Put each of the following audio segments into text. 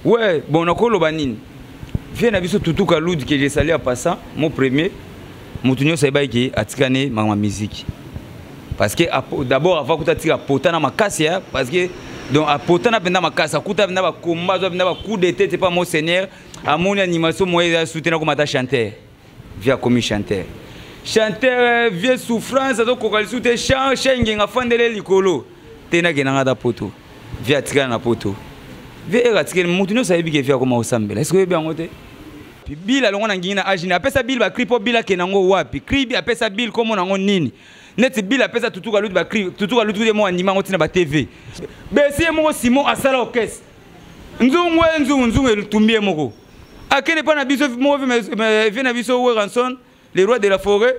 Ouais, bon, nakoloba nini? Vieux na biso Tutu Kalud que je salue en passant, mon premier, moto nyonso ayebaki ke atikani makambo ya musique. Parce que d'abord avant kuta atika potana makasi ya, parce que donc apotana mpenza makasi, akuta mpenza ba combat, azwa mpenza ba coup de tête epa mon seigneur, amoni animation moye eza soutenir komata chanteur. Vieux akomi chanteur. Chanteur vieux souffrance azokoka lisusu te, chant ngenga afandele likolo. Te nakendanga ata poto. Vieux atikala na poto. Vieux eka atikeli moto nyonso ayebi ke vieux akoma kosambela. Est-ce que oyebi yango te? Bill alongo na ngingi na age apesa Bill ba cri po Bill akenda ngo wapi? Cri bi apesa Bill komo nango nini? Neti Bill apesa Tutu Kaluti ba cri, Tutu Kaluti ye mo andima ngo tina ba TV. Besi ye moko Simon asala orchestre. Nzungu e nzungu nzungu etumbi ye moko. Akende pa na biso moko vie na biso Werrason, le roi de la forêt,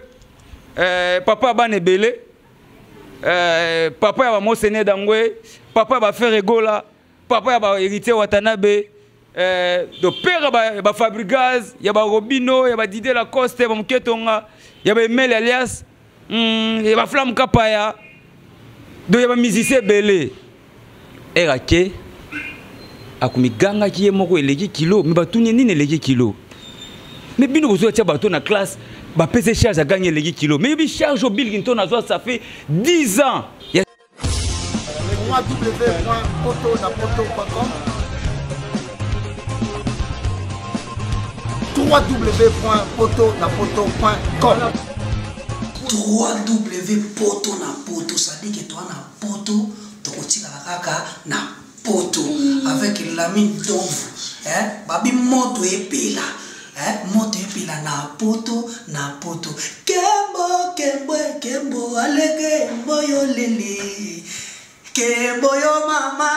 papa bana ebele, papa ya ba Mosene Dangwe, papa ya ba Ferre Gola, papa ya ba héritier Watanabe, do père ba, ba Fabregas, ya ba Robino, ya ba Didier Lacoste, ya ba Muketonga, ya ba Emel alias, ya ba Flamme Kapaya, do ya ba musicien ebele. Erake akomigangaki ye moko eleki kilo, me batuni nini eleki kilo. Mais bino bozo tia bato na classe, ba pese charge agangi eleki kilo. Mais yobi charge au Bill Clinton azwa, ça fait 10 ans. Ya www.potonapoto.com www.potonapoto.com www.potonapoto, ça dit que toi na poto, tokotikala kaka na poto avec Lamine Donvu, hein, babi moto epela, hein, moto epela na poto, na poto. Kembo, kembo, kembo, alege mboyo lele. Kembo yo mama,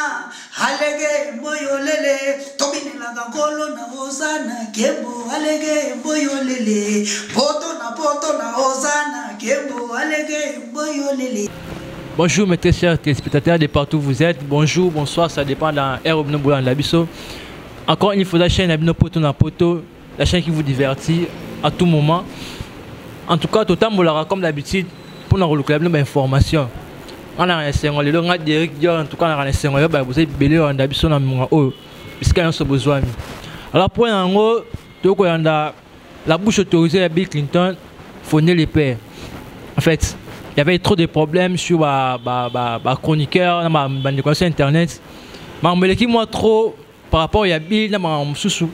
alege mboyo lele. Tobinelaka nkolo na Hosanna, kembo, alege mboyo lele. Poto na poto na Hosanna, kembo, alege mboyo lele. Bonjour mes très chers téléspectateurs de partout où vous êtes. Bonjour, bonsoir, ça dépend de la heure où nous voulons la biso. Encore une fois, la chaîne Abino Poto na Poto, la chaîne qui vous divertit à tout moment. En tout cas, tout le monde comme d'habitude pour nous relouer une information. On a un sengo, le long Derek Dior, en tout cas, on a un sengo, bah, vous êtes belé, on a biso na munga oh, puisqu'il y a un besoin. Alors pour en gros, donc on a la bouche autorisée à Bill Clinton, Fondé le père. En fait, il y avait trop de problèmes sur ma chroniqueur, ma bande internet. Mais qui moi trop par rapport à Bill, na ma mususu,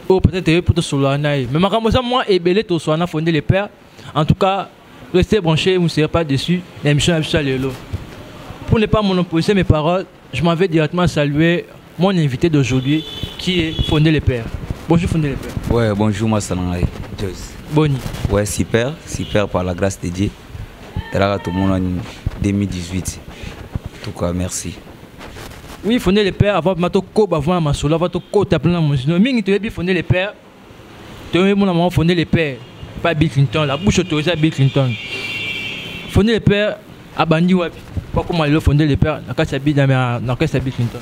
oh peut-être pour te solo na. Mais ma comme ça moi ebelé to solo na Fondé le père. En tout cas, restez branchés, vous ne serez pas déçus. L'émission est lelo. Pour ne pas monopoliser mes paroles, je m'en vais directement saluer mon invité d'aujourd'hui qui est Fondé le père. Bonjour Fondé le père. Ouais, bonjour Massanangaï. Joyce. Boni. Ouais, super, super par la grâce de Dieu. Talaka tout le monde en 2018. En tout cas, merci. Oui, Fondé le père, avant de koba avant ma solo, avant de kota plein mon sino. Mingi tu Fondé le père. Tu es mon maman Fondé le père. Pas Bill Clinton, la bouche autorisée à Bill Clinton. Fondé le père abandi wapi. Pas comment le Fondé le père, la casse Bill dans la caisse Bill Clinton.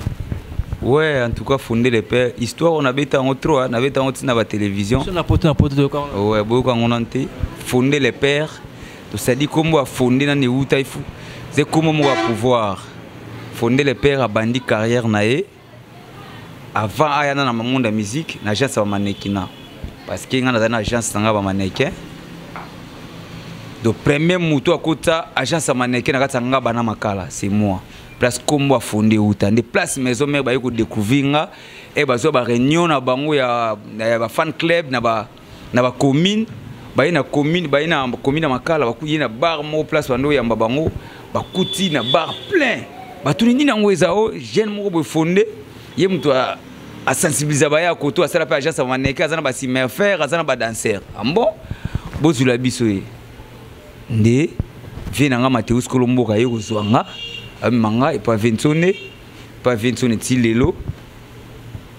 Ouais, en tout cas Fondé le père, histoire on avait en trop, on avait en dans la télévision. Sur la porte, la porte de quand. Ouais, bon quand on ante Fondé le père, donc ça dit comment a fondé dans les Outaifu. C'est comment moi pouvoir fonder le père a bandi carrière naé avant ayana na monde de musique na agence ba mannequin parce que ngana na agence nga ba mannequin do premier muto akota agence ya mannequin na kati nga bana makala c'est moi place kombo a fondé uta nde place maison mère ba yeko découvrir nga et bazo ba réunion na bango ya ba fan club na ba commune ba na commune ba na commune makala ba kuyi na bar mo place bando ya bango ba kuti na bar plein ba tuni nini ngo ezao jeune moko bo fondé ye muto a sensibiliser ba ya koto asala pe agence mannequin azana ba simerfer azana ba danseur ambo bozula biso ye nde vie nanga Mateus Kolomboka ye kozwanga amanga et pas Vinsone pas Vinsone ti lelo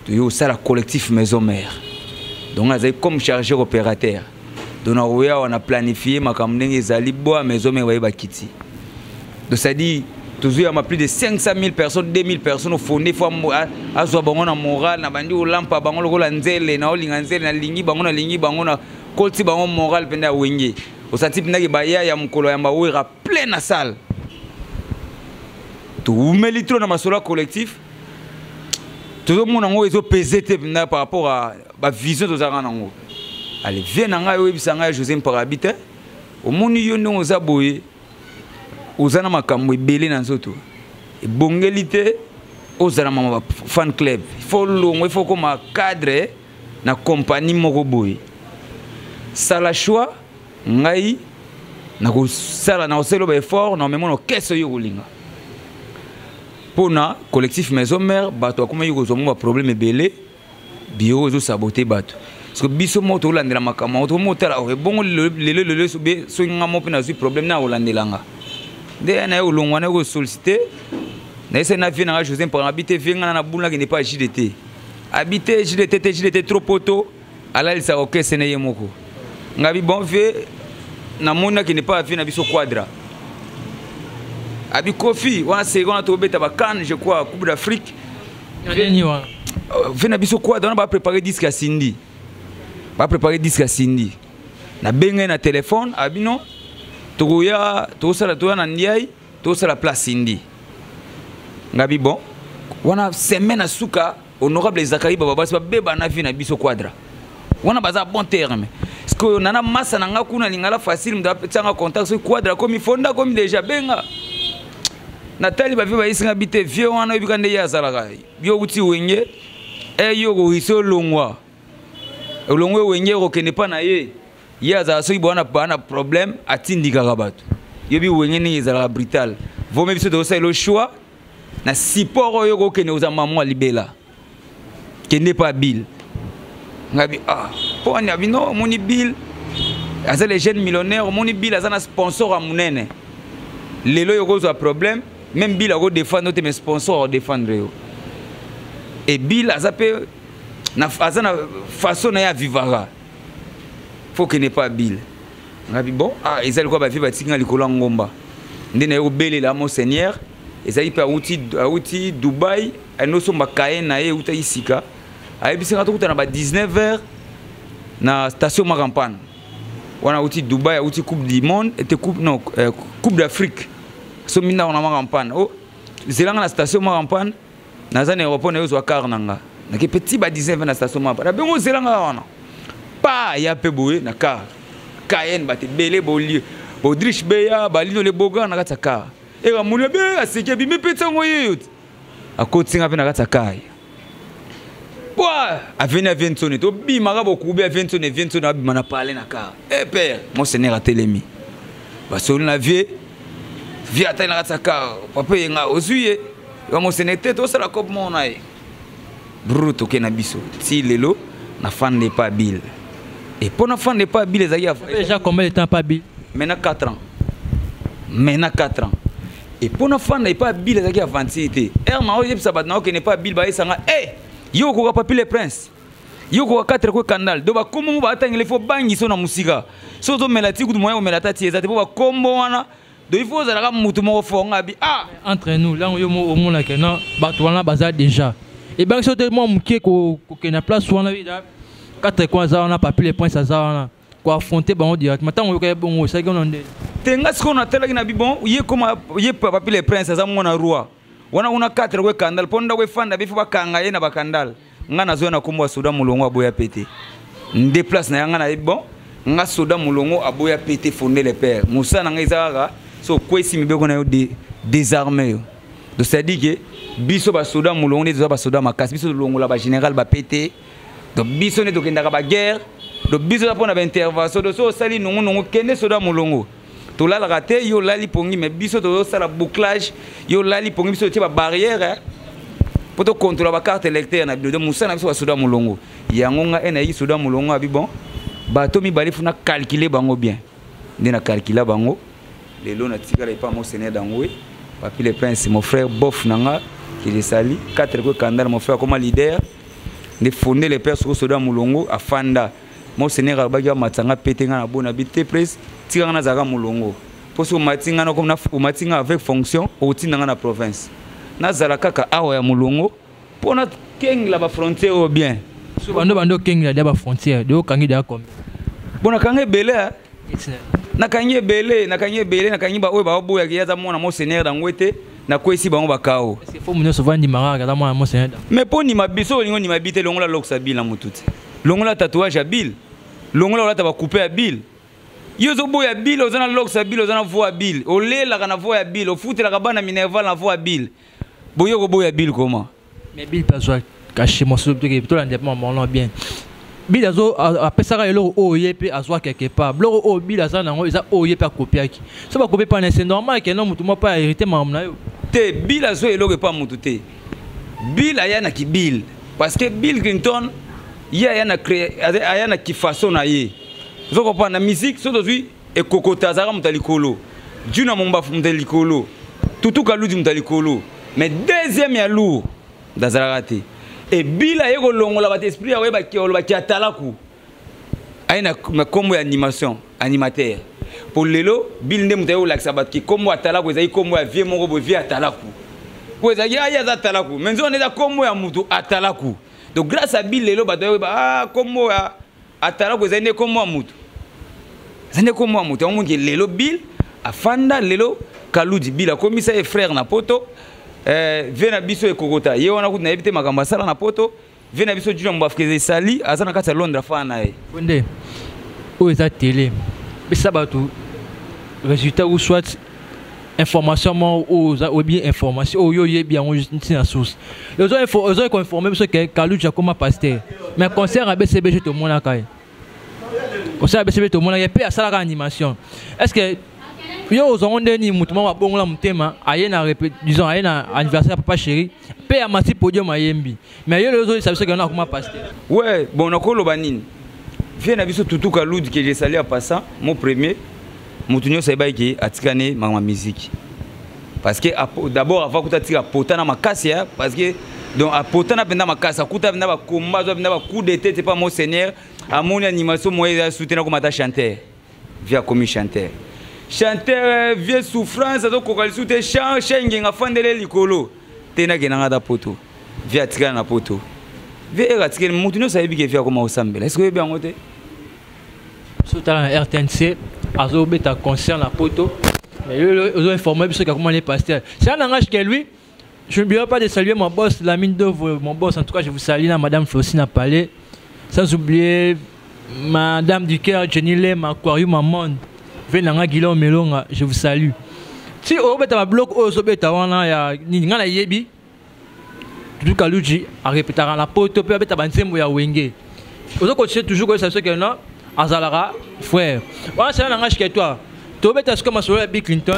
to yo sala collectif maison mère donc azali comme chargé opérateur donc na roya on a planifié makambo ndenge ezali boa maison mère ba kiti donc ça dit toujours il y a plus de 500 000 personnes 2000 personnes au fondé fois azwa bango na moral na bandi olampa bango lokola nzele na olinga nzele na lingi bango na lingi bango na koti bango moral penda wenge osati penda ke baya ya mukolo ya mbawera plein na salle tout umeli trop na masolo collectif Tozomona yango ezopese te mpenza par rapport à bavision tozalaka nango. Ale vie na ngai, oyebisa ngai José Mparabi te, omoni yo ndenge oza boye, oza na makambo ebele na nzoto, ebongeli te ozala mama fan club. Il faut longo, il faut koma cadre na compagnie moko boye. Sala choix, ngai nakosala, nakosala baeffort na omema na okese oyo kolinga mpona collectif Maison Mère. Bato bakomaki kozwa mo baproblème ebele, bureau ezosabote bato, parce que biso moko tokolandela makambo yango, tokomi kotala ebongo lelo lelo soki nga mo mpe nazwi problème na kolandelanga nde na ye kolongwa na ye kosollicite nayesai na vie nanga José Mpaka abi te, vie nga na nabulu, nakende mpe JDT, abi te JDT te, JDT trop poto alalisaka okese na ye moko. Ngabi bon vie, namoni nakende mpe vie na biso Quadra, abi Kofi wana seri wana tobeta baCAN, je crois Coupe d'Afrique. Nini wana? Vie na biso Quadra wana baprépare disque ya Cindy, baprépare disque ya Cindy. Nabengai na telefone, abi non, tokoya, tokosala, toya na Ndiai, tokosala place Cindy. Ngabi bon, wana semaine na suka honorable Zakari baba basi babeba na vie na biso Quadra wana baza bon terme, parce que nana masa na nga kuna Lingala facile, moto atianga contact. Soki Quadra komi fonda, komi déjà benga, natali bavie bayesinga bi te, vie wana oyebika nde ye azalaka. Yo uti Wenge e, yo kokisi olongwa, olongwa Wenge, okokende mpa na ye. Ye azala soki bwana baa na problème, atindikaka bato. Yobi Wenge ndenge ezalaka brutal, vome biso tokosalela choix na support oyo okokende kozala mama libela, kende pa Bill. Ngabi ah, mpo wani? Abi no, omoni Bill aza le jeune millionnaire, omoni Bill aza na sponsor ya monene. Lelo oyo okozwa problème, même Bill akodefendre te, mais sponsor akodefendre yo. E Bill aza mpe aza na façon na ye avivaka, faut kende pa Bill. Ngabi bon, ah, eza likola bavie batiki nga likolo ya ngomba nde naye kobelela monseigneur. Ezalaki mpe awuti Dubai, ayandi osomba kaye na ye eutaki sika. Ayebisi nga tokutana ba 19 heures na station Makampane wana. Awuti Dubai, awuti Coupe du monde ete coupe, non, Coupe d'Afrique, sombi ndako na Makampane. Oh, zelanga na station Makampane, naza na aéroport, naye ozwa car na nga. Nake mpe ti ba 19 heures na station Makampane, nabengo ozelanga wana pa ya mpe boye na car Cayenne, bato ebele, bolie bodriche beya balino leboga na kati ya car. Eka moni be aseki, abimi mpe ntango yeyo te, akotinga mpe na kati ya car pwa aveni avie ntsoni, tobimaka bokubi avie ntsoni, avie ntsoni, abima na pale na car. E père monseigneur atelemi, basoli na vie, vie atali na kati ya car, papa yenga ozwi ye ya monseigneur te, tosala cope moko na ye bru, toke na biso ti lelo na fande pa Bill. Et mpo na fande pa Bill ezalaki Déjà combien de temps pas Bill? Maintenant 4 ans, maintenant 4 ans. Et mpo na fanda epa Bill ezalaki aventure te. Ere na oyebisa bato na okende epa Bill, bayesanga e yo okoka Papi le Prince, yo okoka 4 ko kandal do bakombo mo baatangela, ifo bangiso na mosika. So ozomela ti kutu moya komela ata ti eza te, mpo bakombo wana do ifo ozalaka mutu moko fonga bi ah. Entre nous là, yo omonaka non, bato wana baza déjà ebangisi yo te mwa moke kokende na place wana, quatre coins aza wana, Papi le Prince aza wana, koaffronter bango directement. Ntango oyoka bongo, osalaki wana nde? Te, nga sikoyo natalaki na bi bon, ye koma ye Papi le Prince aza mwana roi wana kuna, 4 ko ekandala mpo ndako efanda bi fo bakanga ye na bakandala. Nga nazoya na nkombo ya soda molongo aboya pe te nde place na ya nga nayebi bon, nga soda molongo aboya pe te, fonde le père. Mosala na ngai eza kaka so okwesi mibeko na yo, désarme yo. Donc c'est à dire que biso basoda molongo nde toza basoda makasi, biso tolongola bagénéral bape te. Donc biso nde tokendaka baguerre, donc biso eza mpona baintervention. Donc so osali nongonongo, kende soda molongo, tolalaka te. Yo olali pongi, mais biso tozosala bouclage. Yo olali pongi, biso totie babarrière mpo tokontrola bacarte électeur na bino. Donc mosala na biso basoda molongo yango. Nga e nayeki soda molongo, abi bon, bato mibale funa calcule bango bien nde na calcula bango. Lelo natikala epa monseigneur Dangwe, Papi le Prince, mon frère bof na nga kelesali 4 ko kandala, mon frère akoma leader nde fonde le père. Soko soda molongo afanda, monseigneur alobaki amatanga pete nga na bona bi te, presse tikanga nazalaka molongo, mpo soki omati nga, omati nga avec fonction, okotinda nga na province, nazala kaka awa ya molongo mpo nakengela bafrontière oyo bien. So bando okengela dia bafrontière de, okangi deya combien? Bon, nakanga ebele, nakangi ebele, nakangi ebele, nakangi baoyo baoboyaki ye aza mwana monseigneur dango te. Nakweyisi bango bakao. Est-ce que faut nyonso vandimaka kaka mwana Monseigneur? Mais mpo ndima biso, olingi ondima bi te, longola lokisa Bill na motu te, longola tatouage ya Bill, longola olata bacoupe ya Bill. Yo ozoboya Bill, oza na lokisa ya Bill, oza na voix ya Bill, olelaka na voix ya Bill, ofutelaka bana minerval na voix ya Bill. Boye koboya Bill koma? Mais Bill mpe azwa cachet mosusu, tolanda mpe mamono bien. Bill azo apesaka eloko oyo ye mpe azwa quelque part. Biloko oyo Bill aza nango eza oyo ye mpe akopiaki. So bakopie pana, c'est normal ke no motu moko mpe ahérité makambo na yo. Te, Bill azwa eloko epa motu te. Bill aya na kibill, parce que Bill Clinton ye aya na aya na kifaçon na ye. Ozo comprendre? Na musique, so tozwi ekokota, azalaka moto ya likolo, Juna Mombafu moto ya likolo, Tutu Kaludi moto ya likolo, mais deuxième ya lourd azalaka te. E Bill aye kolongola bato esprit ya koyeba olobaki atalaku aye na nkombo ya animation, animateur. Po lelo Bill nde moto aye kolakisa bato ke nkombo atalaku ezali nkombo ya vie moko boye, vie atalaku po ezalaki aye aza atalaku, mais nzoka nde eza nkombo ya motu atalaku. Donc grâce à Bill, lelo bato ayoyeba, ah, nkombo ya atalaku ezali nde nkombo ya motu, eza nde nkombo ya motu yango. Monke lelo Bill afanda, lelo Kaludi, Bill akomisa ye frère na poto. Vie na biso ekokota ye wana kutu nayebi te makambo asala na poto. Vie na biso Junior Mbafke esali, aza na kati ya Londres, afana na ye. Nde oyo eza télé, pesa bato résultat ou soit information moko oyo oza oyebi, information oyo oyebi yango ntina source. Ozo koinforme biso ke Kaluji akoma pasteur, mais concert ya BCBG tomonaka ye, concert ya BCBG tomonaka ye mpe asalaka animation. Est ce que yo ozwango nde nini? Motu moko abongola motema, aye na, disons, aye na anniversaire ya Papa Chéri mpe amati podium, ayembi, mais yo lelo ozoyisa biso ke akoma pasteur. Ouais, bon, nakoloba nini? Vie na biso Tutu Kaludi, que je salue en passant, mon premier motu nyonso ayebaki ke atikani makambo ya musique, parce que d'abord avant kuta atika, apotana makasi ya, parce que donc apotana mpenza makasi, akuta mpenza bakomba, azwa mpenza bacoup de tête pa Monseigneur, amoni animation moye eza soutenir, akoma ata chanteur. Vie akomi chanteur, chanteur vie souffrance, azokoka lisusu te. Chan ngenga afandele likolo te, nakendanga ata poto. Vie atikala na poto, vie ere atikeli, motu nyonso ayebi ke vie akoma kosambela. Est ce que oyebi yango te? So tala na RTNC, azobeta concert na poto, mais yo ozoinforme biso ke akoma ne pasteur. C'est un langage que lui. Je n'oublierai pas de saluer mon boss Lamine Dovo, mon boss, en tout cas je vous salue, là, madame Flosine Palais, sans oublier madame du cœur Jenny Lem, Aquarium Maman Venanga Guillaume Melonga, je vous salue. Ti obeta ba bloc oyo ozobeta wana ya nini? Nga nayebi Tutu Kaluji arepetaka na poto mpe abeta banzembo ya Wenge. Ozocontinue toujours koyesa biso ke non, azalaka frère wana. C'est un langage que toi. Tobeta sikoyo masolo ya Bill Clinton.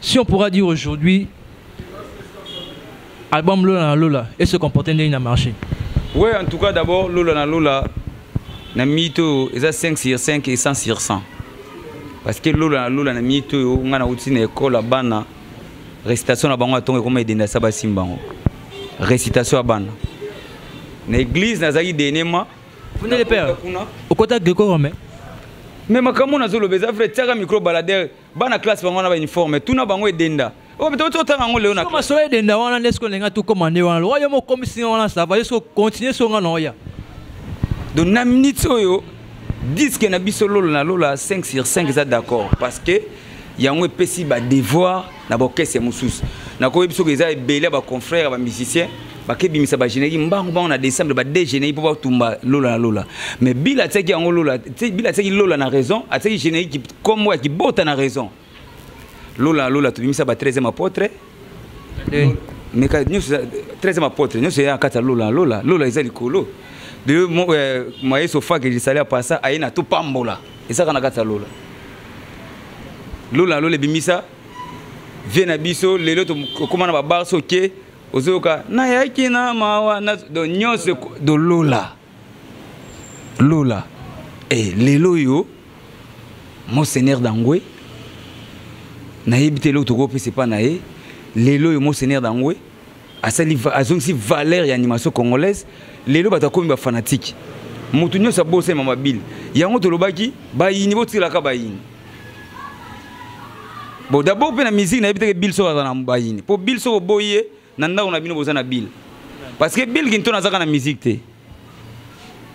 Si on pourra dire aujourd'hui, album Lola na Lola et se comporter ndenge na marché? Ouais, en tout cas d'abord Lola na Lola na mito eza 5 sur 5 et 100 sur 100, parce que Lola na Lola na mito oyo nga nauti na ekole ya bana, récitation na bango ya ntongo ekoma edenda sa basimba bango, récitation ya bana na église nazalaki denema. Fundele le père okota greco romain. Mais makambo nazoloba eza vrai. Tiaka micro baladeur, bana classe bango wana bauniforme, tuna bango edenda. Otanga yango lelo na masolo edenda wana nde siko ndenge tokóma nde wana loka yo mokomisi wana. Ça va, yo siko continue so nga na oya. Donc na minute oyo, disque na biso Lolo na Lola 5 sur 5 eza d'accord, parce que yango epesi badevoir na baorchestre mosusu. Nakoyebi soki eza ebele ya baconfrère ya bamusicien bakebimisa bagénérique mbangu bango na décembre, bade générique mpo batumba Lola na Lola. Mais Bill atiaki yango Lola, Bill atiaki Lola na raison, atiaki générique kombo ya kibota na raison. Lola na Lola tobimisa ba 13e apôtre, mais nyonso 13e apôtre nyonso eya na kati ya Lola na Lola. Lola eza likolo de maye sofake jesali apasa aye na topambola, ezaka na kati ya Lola. Lola na Lola ebimisa vie na biso. Lelo tokóma na babar, so oke ozoyoka nayaki na mawa, donc nyonso do Lola Lola. E lelo oyo Monseigneur Dangwe, nayebi te eloko tokopesa epa na ye. Lelo oyo Monseigneur Dangwe asali, azongisi valeur ya animation congolaise. Lelo bato akomi bafanatike, motu nyonso abosani mama Bill. Yango tolobaki bayini botikelaka bayini. Bon, d'abord mpe na musique nayebi teke Bill soki aza na bayini, mpo Bill soki oboyi ye na ndako na bino boza na Bill, parce que Bill Clinton azaka na musique te.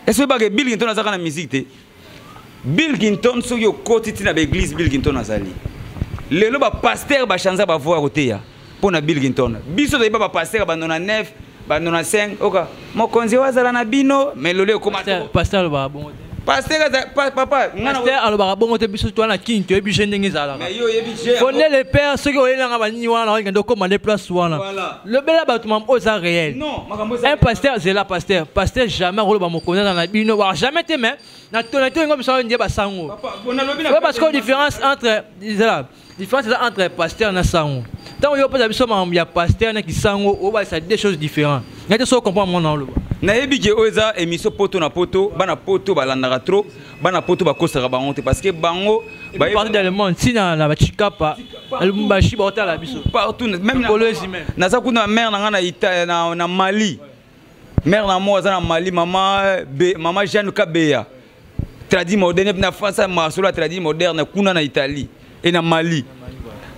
Est ce oyebaka Bill Clinton azaka na musique te? Bill Clinton, soki okoti ntina baeglise, Bill Clinton azali. Lelo bapasteur bachanza bavoix ya koteya. Mpo na Bill Clinton, biso toyeba bapasteur ba 99, ba 95, oka mokonzi oyo azala na bino, mais lelo ekoma Pasteur alobaka bongo te. Pasteur papa. Pasteur alobaka bongo te. Biso towana kini, toyebi je ndenge ezalaka. Mais yo oyebi je. Fonde le père, soki oyelanga banini wana, okende okoma nde place wana. Lobela bato mambo oyo eza réel. Non, makambo eza Un pasteur, zela, pasteur jamais akoloba mokonzi aza na bino. Ba jamais te, mais na tonalité oyo biso nde basango. Papa, bon, nalobi na Ouais, parce que différence entre, zela, différence eza entre pasteur na sango. Ntango yo opesa biso makambo ya pasteur na kisango, oyo balisa deux choses différentes. Ngai te so comprendre mwana oloba. Nayebi ke oyo eza émission Poto na Poto. Bana Poto balandaka trop, bana Poto bakosaka bango te, parce que bango Partout dans le monde, ntina na bachikapa na Lubumbashi, baotala biso. Partout, même Kolwezi même. Naza kuna, mère na nga na Ita, na Mali, mère na mo aza na Mali, mama Be, mama Jeanne Kabeya, tradi moderne na France, masolo ya tradi moderne kuna na Italie e na Mali.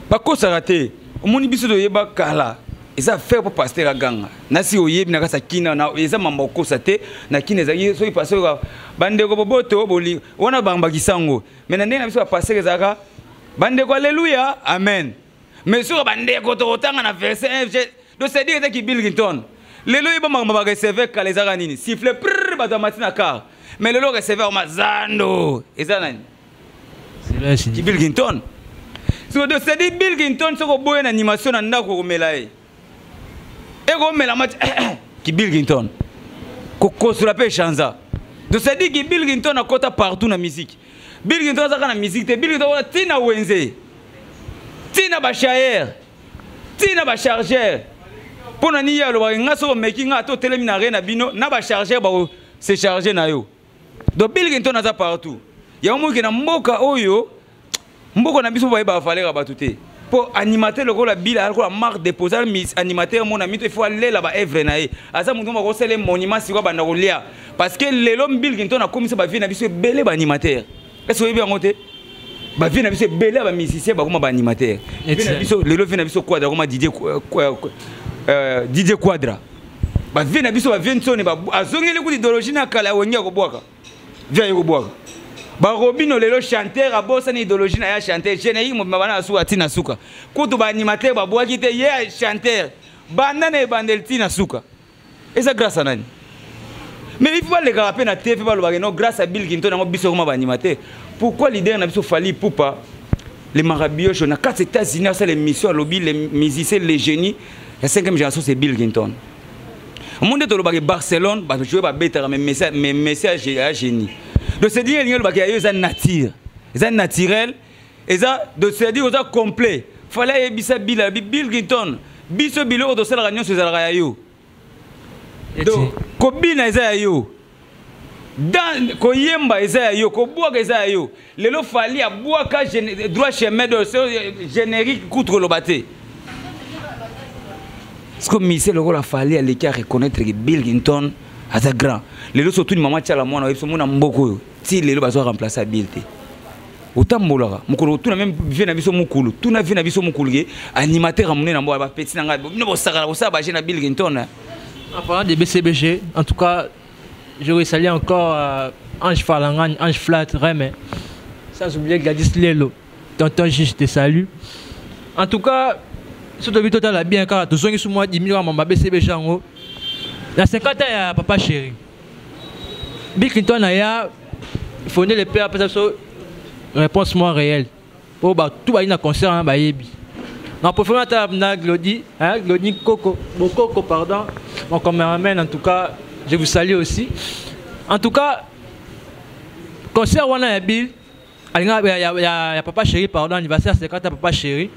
Bakosaka te. Omoni, biso toyeba kala eza affaire mpo pasteur aganga nasi oyebi na kati ya kina na eza mambo okosa te. Na kina ezalaki soki pasteur, bandeko boboto boli wana bambakisa yango, mais na ndenge na biso bapasteur ezalaka bandeko alleluya amen, mais soki bandeko tokotanga na verset 1, donc c'est dire ezaki Bill Clinton. Lelo oyeba makambo bareceveur kala ezalaka nini? Siffle prr, bato bamati na car. Mais lelo receveur mazando eza nani? Ki Bill Clinton. So donc c'est dire Bill Clinton, soki oboye na animation na ndako, okomela ye, ekomela mati ki Bill Clinton, kokosola mpe echanza. Donc c'est dire ki Bill Clinton akota partout na musique. Bill Clinton azaka na musique te. Bill Clinton akota ntina wenze, ntina bachayere, ntina bachargeur. Mpo na nini ye alobaka nga soki omeki nga, ata otelemi na re na bino na bachargeur, bako se charge na yo. Donc Bill Clinton aza partout. Yango moke na mboka oyo, mboka na biso, bayeba valeur ya bato te. Mpo animateur lokola Bill, lokola marque déposée, animateur mona mito, il faut alela baœuvre na ye. Aza motu moko akosala monument sikoyo, abanda kolia, parce que lelo Bill Clinton akomisa bavie na biso ebele baanimateur. Est ce oyebi yango te? Bavie na biso ebele ya bamusicien bakoma baanimateur. Vie na biso lelo, vie na biso Quadra akoma Didier, Didier Quadra. Bavie na biso, bavie ntsone azongeli kutu idéologie na kala ya Wenge ya kobwaka vie, aye kobwaka barobino. Lelo chanteur abosani idéologie na ye, chanteur générique mobima bana na suka ntina suka. Kutu baanimateur babwaki te, ye chanteur banda na ebandeli ntina suka. Eza grâce à nani? Mais il faut balekaka mpe na TV, balobaka no grâce à Bill Clinton yango biso koma baanimateur. Pourquoi leader na biso Fally Ipupa, le Marabiosho, na kati États-Unis asala émission, alobi les musiciens, les génies ya 5e génération, c'est Bill Clinton. Omoni nde tolobaka Barcelone bajoueur babetaka, mais message ya génie. Donc c'est dire elingi olobaka ya yo eza nature, eza naturel, eza donc c'est dire oza complet. Fallait ayebisa Bill, alobi Bill Clinton, biso biloko tosalaka nyonso ezalaka ya yo. Donc kobina eza ya yo, dan koyemba eza ya yo, kobwaka eza ya yo. Lelo Fally abwaka droit chemin de générique kutu koloba te. Parce que musicien lokola Fally aleki a reconnaître que Bill Clinton aza grand. Lelo surtout ni mama Tiala mwana oyebi mona mboka oyo ti lelo bazwa remplacer Bill te. Otambolaka mokolo, otuna même vie na biso mokulu, tuna vie na biso mokulu ke animateur ya monene na mboka, bapeti na ngai bino bosakana kosala baje na Bill Clinton. En parlant de BCBG, en tout cas, je salue encore Ange Falangan, Ange Flat, Rem, sans oublier Gladys Lelo, Tonton Juge te salue. En tout cas, surtout total la bien car tous ceux qui sont moi 10 000 ma BCBG en haut. La 50 ans ya papa chéri. Bill Clinton aya fondé le père après ça, réponse moi réelle. Oh bah tout ba na concert hein, ba yebi. Non, pour faire na Glody, hein, Glody Coco, Bokoko pardon, mon cameraman, en tout cas, je vous salue aussi. En tout cas, concert wana ya Bill, alinga ya papa chéri pardon, anniversaire 50 ya papa chéri.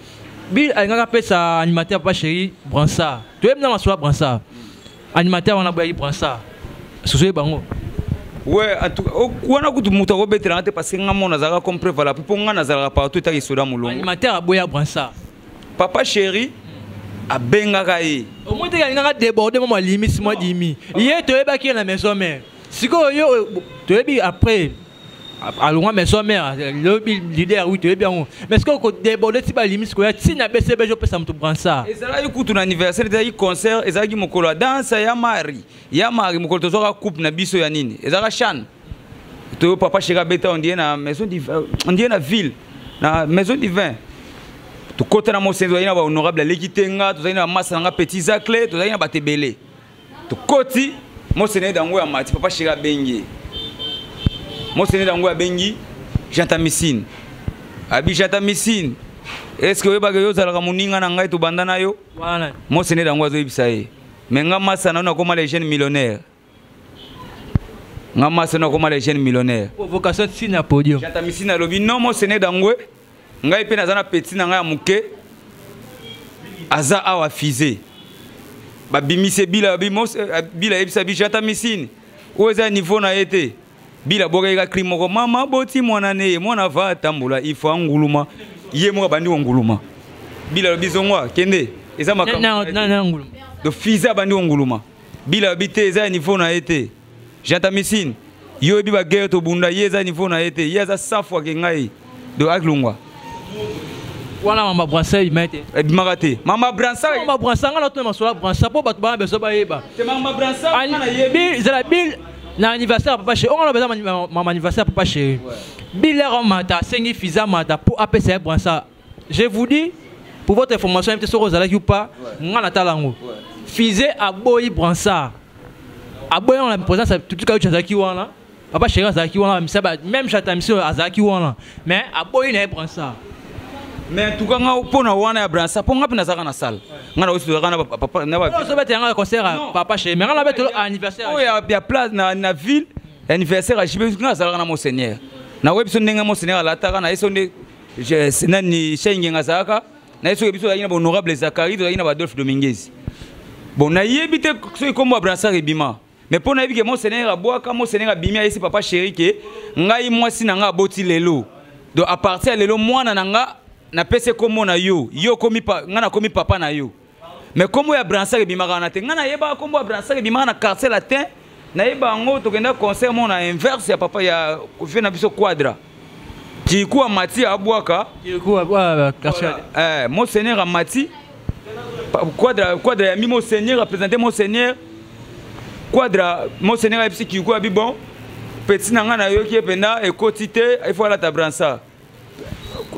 Bill alingaka apesa animateur papa chéri Bransard. Toyebi na masolo ya Bransard. Animateur wana boyaki Bransard. Soso bango. Ouais, en tout cas wana kutu moto akobetelanga te, parce que nga mo nazalaka comme preuve à l'appui, mpo nga nazalaka partout etaki soda molongo. Animateur aboya Bransard. Papa chéri abengaka ye. Au moins te alingaka déborder mo limite mo dimi. Ye toyebaki ye na maison mère. Sikoyo yo toyebi après alongwa maison mère, lobi leader, oui, toyebi yango. Mais sikoyo kodéborde ti balimite sikoyo ntina BCBG opesa moto Bransard. Ezalaki kutu na anniversaire, ezalaki concert, ezalaki mokolo ya danse ya mari ya mari, mokolo tozwaka coupe na biso ya nini, ezalaka chan toyo papa chéri abeta ondie na maison divin, ondie na ville na maison divin. Tokota na Mosene, tozalaki na bahonorable aleki te nga, tozalaki na bamasa na nga petit Zacle, tozalaki na bato ebele. Tokoti Mosene dango ya mati, papa chéri abengi ye. Mosene dango abengi Jantamisine. Abi Jantamisine, est-ce que oyebaka yo ozalaka moninga na ngai, tobanda na yo? Mosene dango azoyebisa ye. Mais nga masa na yo nakoma les jeunes millionnaires. Nga masa na yo nakoma les jeunes millionnaires. Provocation tina podium. Jantamisine alobi non Mosene dango, ngai mpe naza na petit na ngai ya moke aza awa fusée. Babimise bila, bila yebisa bi Jantamisine oyo eza niveau na ye te. Bila bwakaki ka cri moko, mama boti mwana ne ye, mwana va tambola, il faut anguluma. Ye moko abandi konguluma. Bila alobi zongwa, kende. Eza makambo. Na nguluma. Donc fusée abandi konguluma. Bila alobi te, eza niveau na ye te. Jantamisine, yo oyebi ba guerre tobunda, ye eza niveau na ye te. Ye aza 100 fois ke ngai. Donc aklungwa. Wana mama Brassard ebima te. Ebimaka te. Mama Brassard. Mama Brassard nga na tuna masolo ya Brassard po bato bana besoin bayeba. Te mama Brassard nga na yebi. Bill, zala Bill na anniversaire ya papa chéri. Onga na beza mama anniversaire ya papa chéri. Bill era mata asengi Fiza mata po apesa ye Brassard. Je vous dis pour votre information, même soki ozalaki ou pas, nga na tala yango. Fize aboyi Brassard. Aboyi na présence ya Tutu Kayuchi azalaki wana. Papa chéri azalaki wana, misa ba même chata misi azalaki wana. Mais aboyi na ye Brassard. Mais en tout cas, nga pona wana ya Brassard, po nga pe nazalaka na salle. Nga na osi tozalaka na ba papa, na ba Oyo ozobeta yanga concert ya Non. papa chéri, mais nga na betelo anniversaire. Oyo ya place na ville, anniversaire ya JB, nga azalaka na Monseigneur. Na webi so ndenge Monseigneur alataka, na ye so nde, je, se, nani, Cheikh Ngenga azalaka, na ye soki biso tozalaki na ba honorable Zacharie, tozalaki na ba Adolphe Dominguez. Bon, nayebi te soki kombo ya Brassard ebima. Mais mpo nayebi ke Monseigneur abwaka, Monseigneur abimi, ayesi papa chéri ke ngai mwasi na nga aboti lelo. Donc à partir ya lelo mwana na nga napesi kombo na yo, yo komi pa, nga nakomi papa na yo. Mais kombo ya Brassard ebimaka wana te. Nga nayebaka kombo ya Brassard ebimaka na quartier latin. Nayeba yango tokenda concert moko na inverse ya papa ya vieux na biso Quadra. Kiku amati abwaka. Kiku abwaka quartier latin. Monseigneur amati Quadra, Quadra ya mi Monseigneur a présenté Monseigneur. Quadra Monseigneur ayebisi Kiku abi bon petit na nga nayoki ye mpenza ekoti te, il faut alata brassard.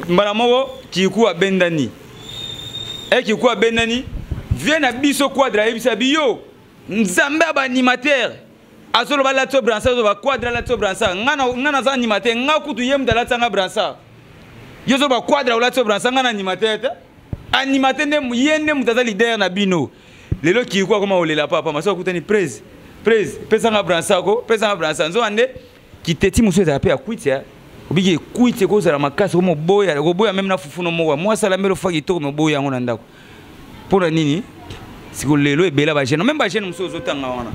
Mbala moko Kiku abendani. Kiku abendani, vieux na biso Quadra ayebisi abi yo Nzambe ya ba animateur azoloba alati yo brassard, azoloba Quadra alati yo brassard. Nga na, nga naza animateur, nga kutu ye mutu alati nga brassard. Yo ozoloba Quadra olati yo brassard, nga na animateur te. Animateur nde ye nde mutu aza leader na bino. Lelo Kiku akoma kolela papa, maso akutani prese. Prese, pesa nga brassard ko, pesa nga brassard. Nzoka nde kiteti mosusu ezala pe ya kwiti, ya. Obiki kwiti ekozala makasi, okomo boya, okoboya même na fufu no moko. Mwasi alambeli ofa kitoko, mais oboya yango na ndako. Mpona nini? Siko lelo ebela ba jeune, même ba jeune mosusu ozotanga wana.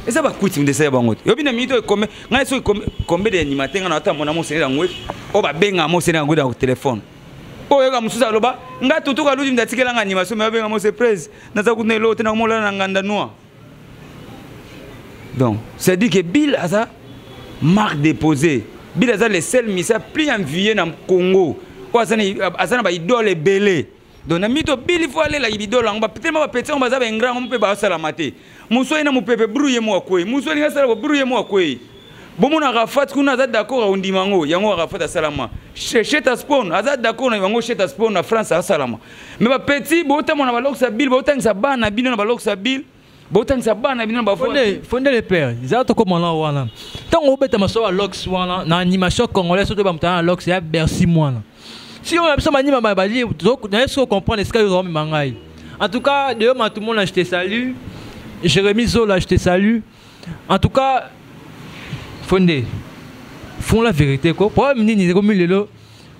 Eza ba kwiti nde esala bango te. Yobi na minute oyo ekome, ngai soki ekome, combien de animateur nga na ata mona Monseigneur yango, oyo babenga Monseigneur yango na téléphone. Oyo yoka mosusu aloba, nga tutu ka luti ndatikela nga animation, mais babenga Monseigneur Prez, naza kuna eloko te, nakomolala na nganda noir. Donc, c'est dit que Bill aza marque déposée. Bill aza le seul missa plus envié dans Congo. Oyo aza na, aza na ba idole ebele. Donc na mito Bill il faut aller la idole yango, ba peut-être ba petit yango baza ba ingrat yango mpe ba sala mate. Muso ina mupepe brouiller mo akwei. Muso linga sala brouiller mo akwei. Bomona Arafat kuna aza d'accord a ondima yango, yango Arafat asalama. Cheta Spawn aza d'accord na yango, Cheta Spawn na France asalama. Mais ba petit botama na ba loksa Bill, botangisa bana bino na ba loksa Bill. Botangisa bana bino na ba Fonde, fonde le père. Za to koma na wana. Tango obeta maso ya Lox wana na animation congolaise surtout ba mutana Lox ya Bercy mwana. Si on a besoin manima ba bali, donc na est-ce qu'on comprend est-ce que yo mangai. En tout cas, de tout le monde je te salue. Jérémy Zola, je te salue. En tout cas, Fonde, font la vérité quoi. Problème nini comme lelo.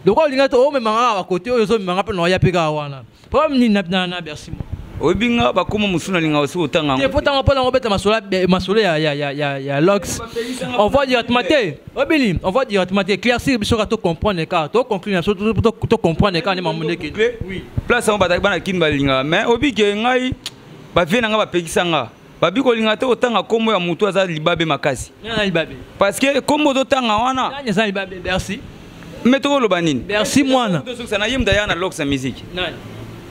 Donc on linga to o memanga à côté oyo zo memanga pe no ya pe ka wana. Problème nini na na Bercy mwana. Oyebinga bakoma mosusu na linga osi kotanga yango. Te, po tanga, po nango beta masolo, be, masolo ya, ya, ya, ya, ya Lox. On voit directement te. Obili, on voit directement te. Éclaircir biso ka to comprendre ka, to conclure na biso, to, to, to comprendre ka ne mamu ndeke. Oui. Place yango bataki bana kin balinga, mais obi ke ngai ba vie na nga bapekisa nga. Babi kolinga te kotanga kombo ya motu aza libabe makasi. Nani aza libabe? Parce que kombo ozotanga wana. Nani aza libabe? Merci. Mais tokoloba nini? Merci mwana. Tozokisa na ye moto aya na Lox ya musique. Nani?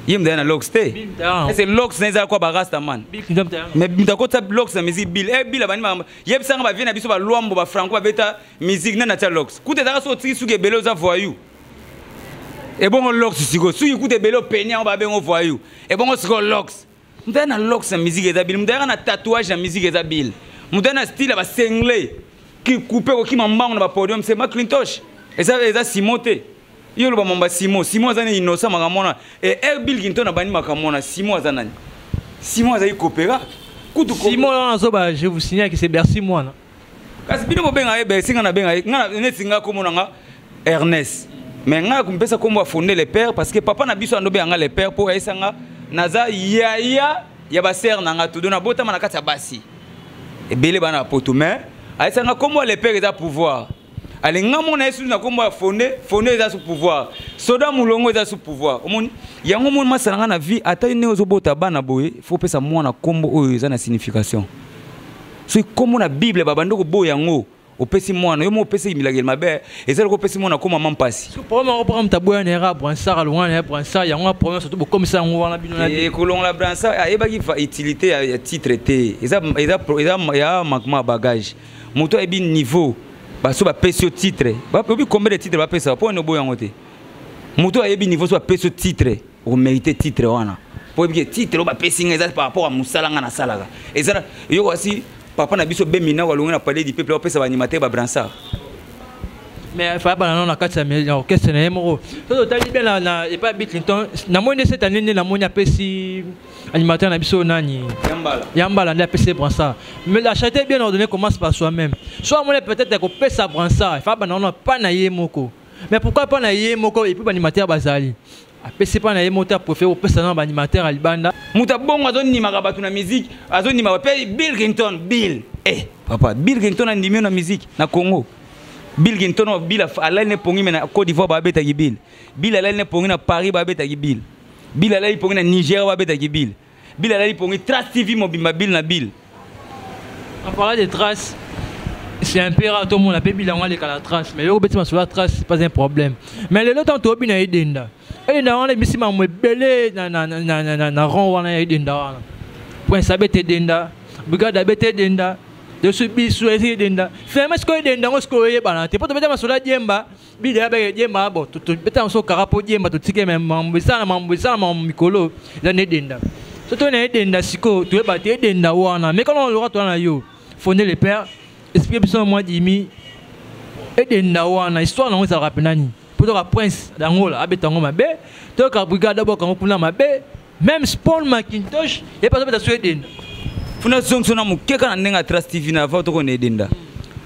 Ye moto aya na Lox te. Bill Mutayanga. Est-ce que Lox na ezala kwa ba Rastaman? Bill Mutayanga. Mais moto akotisa Lox na musique Bill. Eh, Bill abandi makambo. Yebisanga ba vie na biso ba Luambo, ba Franco, ba beta musique nani atia Lox. Kuta ezalaka soki otiki suki ebele oza voyou. Ebongo lox sikoyo, soki kuta ebele openi yango babengo voyou. Ebongo sikoyo lox, moto aya na lox na musique eza bile, moto ayaka na tatouage na musique eza bile, moto aya na style ya basengle coupe kokima mbango na bapodium se Maclintosh eza Simo te. Yo oloba mamba Simo, Simo aza nini? Innocent makambo wana e Air Bill Clinton abandi makambo wana. Simo aza nani? Simo azali kopera kutu. Simo wana azoba, je vous signale que c'est Bercy mwana. Kasi bino bobenga ye Bercy, nga nabenga ye nga neti nga kombo na nga Ernest, mais nga kompesa kombo ya Fondé le Père parce que papa na biso andobe yanga le père mpo ayesa nga naza yaya ya basere na nga todo nabotama na kati ya basi ebele bana ya poto, mais ayesa nga kombo ya le père eza pouvoir. Ale nga mona ye susu na kombo ya Fondé. Fondé eza sous pouvoir, soda molongo eza sous pouvoir. Omoni yango, omoni masala nga na vie, ata ndenge ozobota bana boye, faut opesa mwana kombo oyo eza na signification. Soki kombo na Bible babandi koboya yango, opesi mwana yo mo opesi milakeli mabe, eza loko opesi mwana koma ma mpasi. Problème yango mpaka moto aboya na era Bransard, alongwa na ye Bransard, yango problème surtout bokomisa yango wana bino na Kolongola Bransard, ayebaki utilité ya titre te. Eza ya manquement ya bagage. Moto ayebi niveau baso bapesi yo titre, oyebi combien de titre bapesa mpo wana oboya yango te. Moto ayebi niveau, so bapesi yo titre, okomérite titre wana mpo oyebi ke titre oyo bapesi nga eza par rapport ya mosala nga nasalaka. Eza yo kasi papa na biso Bemina walongi na Palais du Peuple, bapesa baanimateur babransard. Mais faya bana nano na kati ya orchestre na ye moko. So totali bien na epai Bill Clinton, namoni nde cette année nde namoni apesi animateur na biso nani? Yambala. Yambala nde apesi bransard. Mais la charité bien ordonnée commence par soi-même. So amoni peut-être akopesa bransard, faya bana wana pa na ye moko. Mais pourquoi pas na ye moko et puis baanimateur bazali, apesi mpa na ye moko te, apréféré kopesa na baanimateur ya libanda? Moto abongo azondimaka bato na musique, azondimaka mpe Bill Clinton. Bill, eh papa, Bill Clinton andimi yo na musique na Congo. Bill Clinton, Bill alali ne pongi me na Côte d'Ivoire babetaki Bill. Bill alali ne pongi na Paris babetaki Bill. Bill alali pongi na Niger babetaki Bill. Bill alali pongi Trace TV mobimba, Bill na Bill. En parlant de Trace, c'est un peu rare tout le monde appelle bilango aleka la Trace, mais yo obeti masolo ya Trace, c'est pas un problème. Mais lelo ntango toyobi na Edenda, Edenda wana ebisi mambo ebele na rond wana ya Edenda wana. Prince abete Edenda, Brigade abete Edenda, desu biso ezi Edenda. Finalement sikoyo Edenda yango sikoyo oyebana te mpo tobeta masolo ya diemba bide ya beke diemba. Bon, tobeta yango so kaka mpo diemba totike, me mambo esala, mambo esala, mambo mikolo eza na Edenda. So toye na Edenda sikoyo, toyeba te Edenda wana. Mais kana oloka toza na yo Fondé le Père, explique biso mwa dimi Edenda wana, histoire nango ezalaka mpe nani, mpo toka Prince d'Angola abeta yango mabe, toyoka Brigade aboka yango kuna mabe, même Spawn Macintosh ye mpe azobeta so Edenda. Funa zongso na moke kaka na ndenge ya Trace TV na avant tokona Edenda.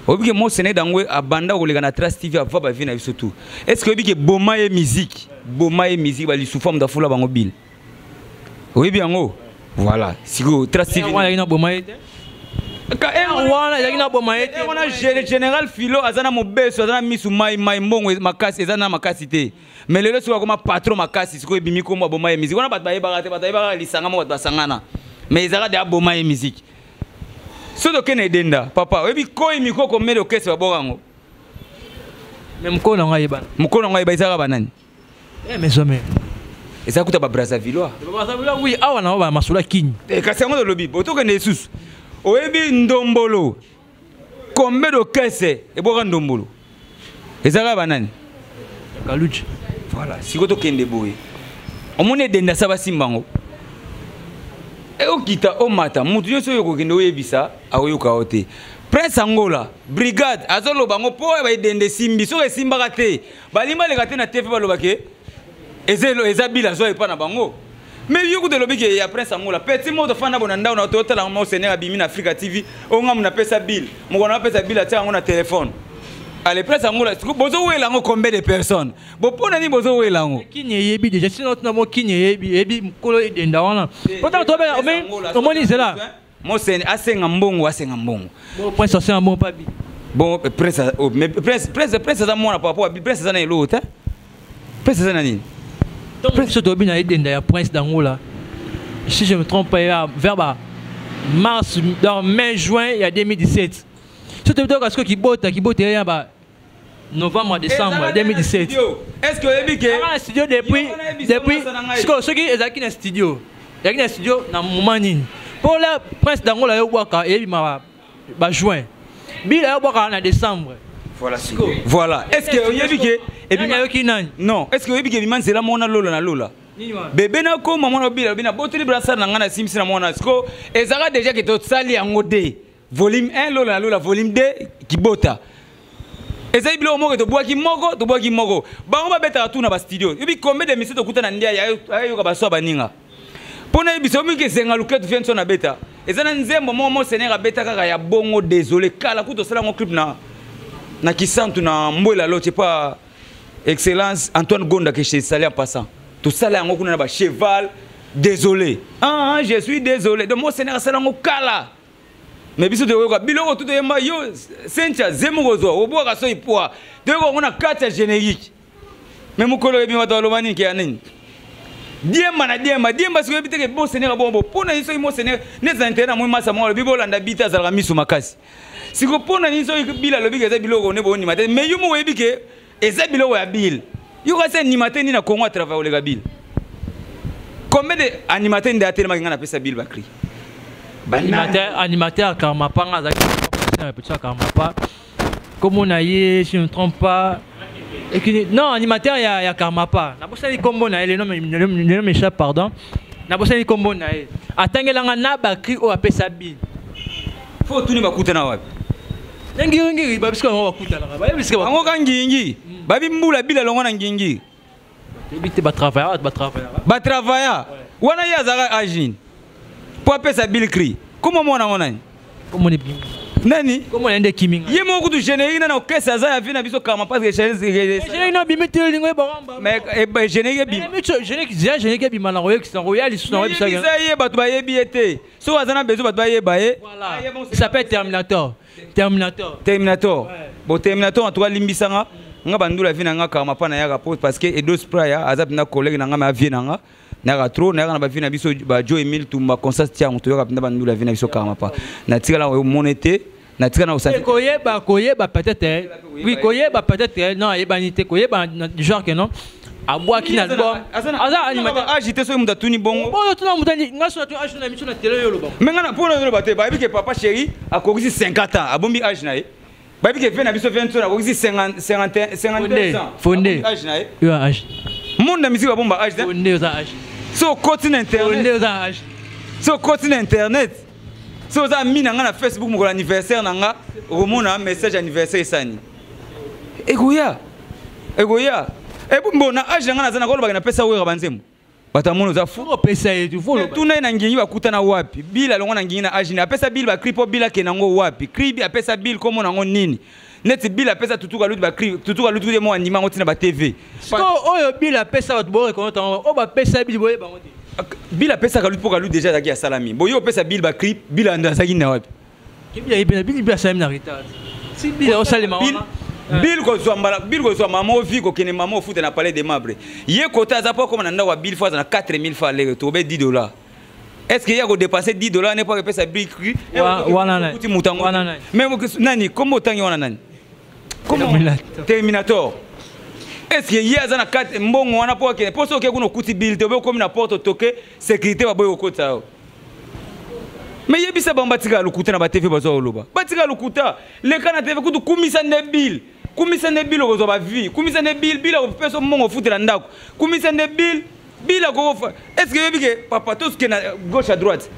Oyebi ke Mosene dango abanda koleka na Trace TV avant bavi na biso tout. Est ce que oyebi ke boma ye musique, boma ye musique, balisufa moto afula bango bile, oyebi yango? Voilà, sikoyo Trace TV wana ezalaki na boma ye te. Wana ezalaki na boma ye te. Wana général Filo aza na mobeso, aza na misu mai mai, mbongo makasi eza na makasi te. Mais lelo soki akoma patron makasi, sikoyo ebimi kombo aboma ye musique wana. Bato bayebaka te, bato bayebaka lisanga moko bato basangana, mais ezalaka de aboma ye musique. Soki tokende Edenda, papa, oyebi koi mikoko mele okese baboka yango. Mais mokolo nango ayebana. Mokolo yango ayeba ezalaka banani? Maison mère. Eza kuta babrazzavillois. Brazzaville, oui. Awa na ba masolo ya Kini. Kasi yango tolobi bo tokende lisusu. Oyebi ndombolo, combien d'orchestre eboka ndombolo ezalaka banani? Kaluji. Voilà, sikoyo tokende boye. Omoni Edenda sa basimba yango, okita omata, motu nyonso oyo okokende oyebisa akoyoka yo te. Prince Angola, Brigade azoloba yango mpo oyo baedenda esimbi. Soki esimbaka te, balingi baleka te na TV baloba ke eza bila azwa epa na bango. Mais yo kuta elobi ke ya Prince Angola petit moto fanda bona ndako na totala yango. Monseigneur abimi na Africa TV oyo ngamu napesa bill, mokolo napesa bill atia yango na telefone. Ale Prince Angola, bozowela yango combien de personnes? Bopona nini bozowela yango? Kini eyebi déjà, sinon tuna mo Kini eyebi, eyebi mokolo Edenda wana. Pota tobe omoni zela. Mosene asenga mbongo, asenga mbongo. Bon, Prince asenga mbongo pa bi. Bon, Prince, oh, mais Prince aza mwana par rapport à Prince aza na eloko te. Prince aza na nini? Donc biso toyebi na Edenda ya Prince d'Angola, si je me trompe pas, vers ba mars, dans mai, juin ya 2017. So toyebi toyoka sikoyo kibota ya ba novembre, décembre 2017. Est ce que oyebi ke na studio depuis sikoyo, soki ezalaki na studio, ezalaki na studio na moment nini? Mpo la Prince d'Angola yo bwaka eyebima ba juin, bila yo bwaka na décembre. Voilà, voilà. Est ce que oyebi ke ebima nani? Non, est ce que oyebi ke ebima nzela moko na Lola na Lola? Bebe nakoma mwana obila bina botoli brassard na ngai na simisi na mwana. Siko ezalaka déjà ke tosali yango de volume 1 Lola na Lola, volume 2 Kibota. Ezali biloko moko tobwaki moko, tobwaki moko. Bango babetaka tu na bastudio. Yobi combien de misi tokuta na ndia ayoka baso ya baninga mpo na yebisa omingi ezenga luketu vie nso na beta. Eza na nzembo moko Monseigneur abeta kaka ya bongo désolé. Kala kutu tosala yango clip na Kisantu na Mbwela Loche pa Excellence Antoine Gonda ke chez sali en passant. Tosala yango kuna na bacheval désolé. Ah, je suis désolé. Donc Monseigneur asala yango kala. Mais biso toyoka biloko tu toyemba yo Sentia zemu kozwa obwaka so ipwa toyoka yango na kati ya générique. Mais mokolo oyebi bato baloba nini ke ya nini diemba na diemba diemba. Soki oyebi teke Monseigneur bongo mpo na nini soki Monseigneur neti na intérêt na moi masa moko alobi bolanda bi te, azalaka miso makasi. Siko mpo na nini soki Bila alobi ke eza biloko ne boondima te? Mais yo moko oyebi ke eza biloko ya Bill. Yo kasi animateur nini na Congo atravaille oleka Bill? Combien de animateur nde atelemaki ngai napesa Bill bacri? Animateur Karmapa, nga azalaki na répétition ya Karmapa, kombo na ye, si je ne me trompe pas, non, animateur ya Karmapa, nabosani kombo na ye, le nom m'échappe, pardon, nabosani kombo na ye. Atangelanga na bacri oyo apesa Bill. Fo otuni bakutana wapi? Na Ngiringiri, babisika bango bakutanaka, bayebisika. Bango ka Ngingi babi mbula Bila longo na Ngingi. Toyebi te, batravaillaka, batravaillaka. Batravaya wana, ye azalaka age nini mpo apesa Bill cri? Komo mwana ngo nani? Komona. Nani? Komona nde kiminga. Ye moko kutu générique nana okese aza ya vie na biso Karma parce que générique no bimi te, lingo ebawamba. Mais générique ebima. Générique, générique ebima na koyekisa koya lisusu na koyebisa. Yebisa ye, bato bayebi ye te. Soki aza na besoin bato bayeba ye. Voilà, il s'appelle Terminator, Terminator. Terminator. Bon, Terminator, en tout cas limbisanga nga bandula vie na nga Karma mpa nayaka po parce que Edo Spraya aza mpenza collègue na nga, ma vie na nga nayaka trop, nayaka na bavie na biso bajo Emile Tumba, Constat Tiango, toyoka mpenza bandula vie na biso Karma mpa natikala omona te, natikala na kosati. Koyeba, koyeba peut-être, oui, koyeba peut-être, non, ayebani te, koyeba du genre que non, abwaki na album, aza animateur. Age te, soki moto atuni bongo. Oyo tuna moto nga so natuni age na miso na tele oyo oloba. Me nga na mpona oloba te, bayebi ke papa chéri akokisi 50 ans, abombi age na ye. Bayebi ke vie na biso 20 ans akokisi 51 52 ans. Fonde. Abombi age na ye. Yo age. Monde ya musique babomba age te. Fonde oza age. So okoti na internet. Fonde oza age. So okoti na internet, so oza ami na nga na Facebook, mokolo anniversaire na nga okomona message anniversaire esani ekoya, ekoya. Ebu na age na nga naza nakolobaka napesa Wera banzembo, bato amoni oza fu. Opesa ye tu. Tuna ye na Ngingi bakutana wapi? Bill alongo na Ngingi na age nini? Apesa Bill bacri mpo Bill akende yango wapi? Cri apesa Bill komona yango nini? Neti Bill apesa Tutuka Lutu bacri, Tutuka Lutu ye mo andima yango ntina ba TV. Siko oyo Bill apesa, bato boreconnaître yango, oyo bapesa Bill boyeba yango te. Bill apesaka Lutu mpo Kalutu déjà azalaki asalami. Bo yo opesa Bill bacri, Bill azalaki na wapi? Bill ayebi na Bill, Bill asalami na retard si Bill aosalema wana. Bill kozwa mbala, Bill kozwa mama ovi kokende mama ofute na Palais de Marbre. Ye kota aza mpo akoma na ndako ya Bill fo aza na 4000 fa aller retour be 10 $. Est ce que ye akodépense 10 $ ne mpo akepesa Bill cri? Wana nani? Kuti moto yango. Wana nani? Mais nani kombo otangi wana nani? Terminator. Terminator, est ce que ye aza na kati mbongo wana mpo akende? Mpo soki oke kuna okuti Bill te, obe okomi na porte otoke, sécurité baboyi kokotisa yo. Me yebisa bango batikala lokuta na batv, bazwa koloba batikala lokuta. Leka na TV kutu kumisa nde Bill, kumisa nde Bill, okozwa bavie. Kumisa nde Bill, Bill akopesa mbongo ofutela ndako. Kumisa nde Bill, Bill akokofa. Est ce que oyebi ke papa tosuke na gauche à droite?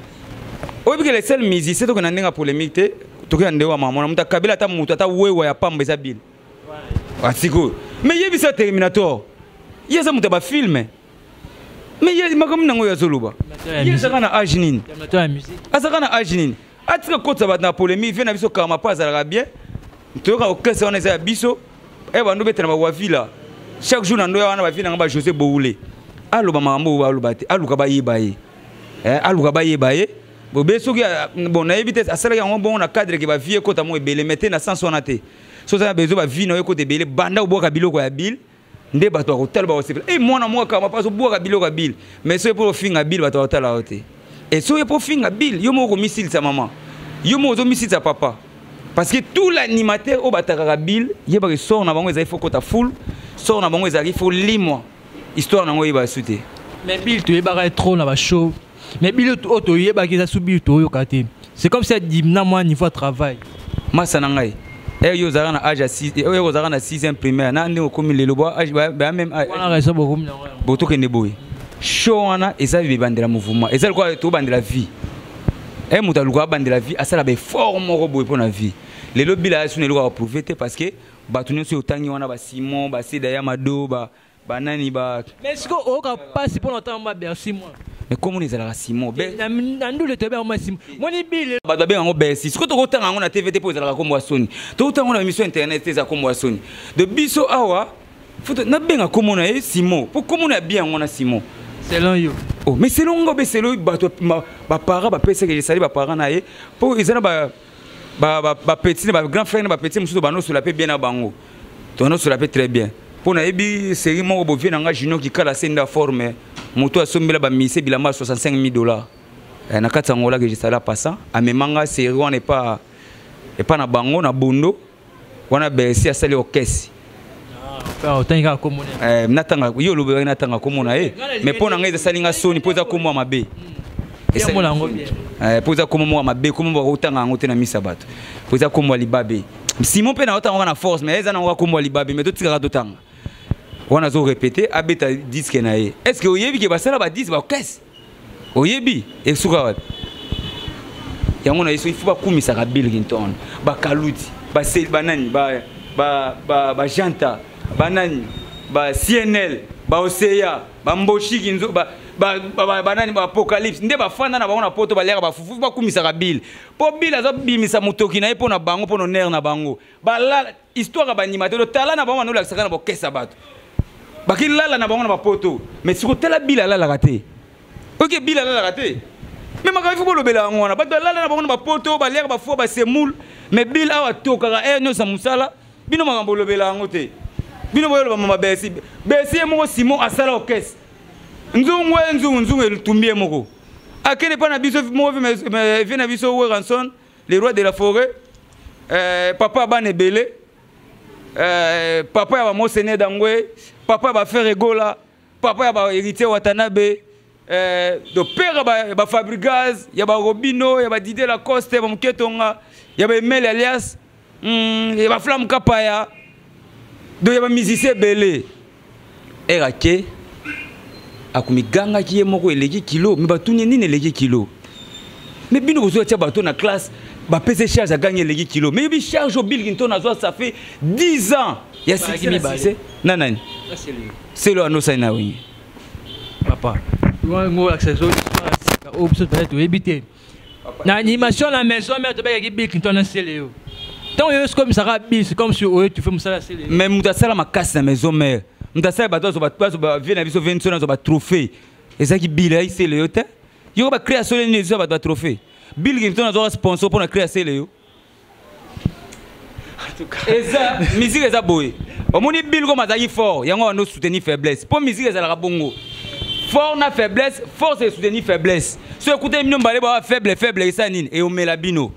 Oyebi ke le seul musicien tokende na ndenge ya polémique te, tokende na ndenge ya mama na moto akabela ata moto ata wewa ya pamba eza Bill asikoyo. Mais yebisa Terminator, ye aza moto ya bafilme. Mais ye makambo nango oyo azoloba, ye azaka na age nini? Terminator ya musique. Azaka na age nini? Atika kotisa bato na polémique. Vie na biso Karma mpo azalaka bien, toyoka orchestre wana eza ya biso. E bando betela bawavila chaque jour na ndoya wana, bavie nanga ba José Boule. Aloba makambo oyo aloba te, aluka bayeba ye. Aluka bayeba ye bobe. Soki bon, nayebi te, asalaki yango bongo na cadre ke bavie ekota mo ebele, mais te na sens wana te. So oza na besoin bavie na yo ekota ebele, banda obwaka biloko ya Bill nde bato bakotala, bakosepela. E mwana moko Karma mpo azobwaka biloko ya Bill. Mais soki mpo ofinga Bill, bato bakotala yo te. E soki mpo ofinga Bill, yo moko komisilisa mama, yo moko ozomisilisa papa, parce que tout l'animateur oyo batakaka Bill, yebaka sort na bango ezali fo kota foule, sort na bango ezalaki fo limwa, histoire nango oyeba su te. Mais Bill toyebaka ye trop na bashow, mais Bill oyo toyebaki eza su Bill toyoka te. C'est comme si adimina mwa niveau ya travail. Masa na ngai. Ere yo ozalaka na age ya 6, oyo ozalaka na 6e primaire na ndenge okomi lelo, bo age ba même age. Wana raison bokomi nango. Botokende boye, show wana eza bebandela mouvement, eza lokola tobandela vie. E moto aluka abandela vie, asala baeffort moko boye mpo na vie. Lelo bila ya suna eloko aprouve te, parce que bato nyonso otangi wana, basimon, baseda ya mado, banani ba. Mais sikoyo oyoka mpasi mpona otanga ma Bercy mwa. Mais komona ezalaka Simon. Na ndule toyebi yango ma Simon moni bile. Bato babenga yango Bercy. Sikoyo tokotanga yango na TV te mpo ezalaka kombo ya soni. Tokotanga yango na émission internet te, eza kombo ya soni. De biso awa foto nabenga kombo na ye Simon mpo kombo na ya bien yango na Simon. Selon yo. Oh, mais selon nga be, selon bato, baparent bapesaki esali baparent na ye mpo eza na bapetit na bagrand frère na bapetit mosusu banosola mpe bien na bango, tonosola mpe très bien mpo nayebi série moko bovie na nga Junior Kikala se nda forme moto asombela bamise bilamba ya 65 000 $ na kati ya Ngola ke jesala passant amemanga série wana epa na bango na Bondo wana. Bercy asali orchestre. Otangi kaka kombo. Natanga yo olobelaki, natanga kombo na ye, mais mpo na ngai ezasali nga soni mpo eza kombo ya mabe. Omona yango bien. Mpo eza kombo moko ya mabe, kombo bakotanga yango te na misa bato, mpo eza kombo ya libabe. Simon mpe na otanga na force, mais eza nango kaka kombo ya libabe. Mais totikaka totanga wana, azorépéter, abeta disque na ye. Est ce que oyebi ke basala badisque baorchestre? Oyebi esuka wapi yango na ye? So il faut bakumisaka Bill Clinton, bakaluti, banani, bajanta, banani, ba CNL, baoseya, bamboshiki, banani, baapocalypse nde bafanda na bango na Poto, baliaka bafufu. Bakumisaka Bill mpo Bill azobimisa motoki na ye mpo na bango, mpo na honneur na bango. Balala histoire ya baanimateur, tala na bango banolakisaka na bokesa bato bakilala na bango na bapoto. Mais siko tala, Bill alalaka te. Oke, Bill alalaka te, mais makambo ifo bolobela yango wana. Bato balala na bango na bapoto, baliaka bafua, basemoule, mais Bill awa atokaka ere nyonso ya mosala. Bino makambo bolobela yango te. Bino boyoloba mama Bercy. Bercy ye moko Simon asala orchestre nzungu ye nzungu nzungu etumbi ye moko, akende mpa na biso moko vie na biso Werrason, le roi de la forêt, papa bana ebele, papa ya bamosene dangwe, papa ya bafere Egola, papa ya bahéritier Watanabe, do père ya bafabrigaz, ya barobino, ya badidie Lacoste, ya bamoketonga, ya baemele alias, ya baflamme kapaya, do ya bamusicien ebele. Ere ake akomigangaki ye moko eleki kilo, me batuni nini eleki kilo. Me bino kozwa tia bato na classe, bapesa charge, agangi eleki kilo. Me yebi charge oyo Bill Clinton azwa, ça fait 10 ans ya succès na nani selo anosali na Wenge. Papa, ngo olakisa so oyo biso peut-être toyebi te na animation na maison mère. Tobekaki Bill Clinton na sele yo ntango oyo sikomisaka bis comme si oyo tu fais mosala sele. Mais moto asala makasi na maison mère, moto asala bato azwa vie na biso venso nazwa batrophée, ezalaki Bill, ayaki sele yo te. Yoko bacréation nini ezwa bato batrophée? Bill Clinton azwaka sponsor mpo na créa sele yo. Eza musique, eza boye. Omoni Bill comme azalaki fort, yango wana soutenir faiblesse, mpo musique ezalaka bongo, fort na faiblesse, force esoutenir faiblesse. So ekutani bino mbale bawa faible, faible esa nini eomela bino.